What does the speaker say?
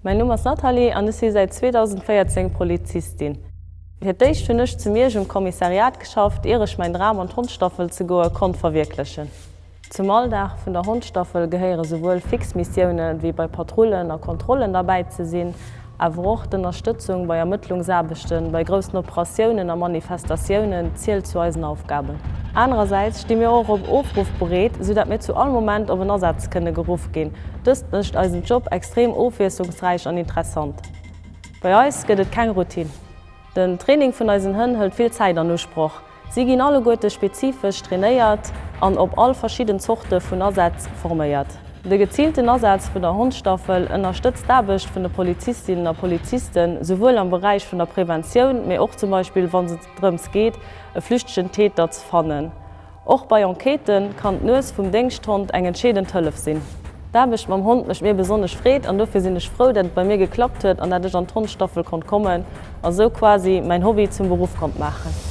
Mäin Numm ass Nathalie an ech si säit 2014 Polizistin. Fir d'éischt hunn ech zu Miersch um Kommissariat geschafft, ier ech mäin Dram an d'Hondstaffel ze goe konnt verwierklechen. Zum Alldag vun der Hondstaffel gehéiere souwuel fix Missioune wéi bei Patrullen a Kontrollen derbäi ze sinn, awer och d'Ënnerstëtzung bei Ermëttlungsaarbechten, bei groussen Operatiounen a Manifestatiounen zielt zu eisen Aufgaben. Anerersäits sti mir och op Ofruff bereet, sou dat mir zu all Moment op en Asaz kënne geruff ginn. Dëst mécht eisen Job extrem ofwiesslungsräich an interessant. Bei eis gëtt et keng Routine. Den Training vun eisen Hënn hëlt vill Zäit an Usproch. Si ginn alleguerte spezifesch trainéiert an op all verschidden Zorte vun Asätz forméiert. De geziilten Asaz vun der Hondstaffel ënnerstëtzt d'Aarbecht vun de Polizistinnen a Polizisten, souwuel am Beräich vun der Preventioun, mee och zum Beispill wann et drëms geet, e flüchtegen Täter ze fannen. Och bei Enquêtë kann d'Nues vum Déngschthond eng entscheedend Hëllef sinn. D'Aarbecht mam Hond mécht mir besonnesch Freed an dofir sinn ech frou, dat et bei mir geklappt huet an dat ech an d'Hondstaffel konnt kommen a sou quasi mäin Hobby zum Beruff konnt maachen.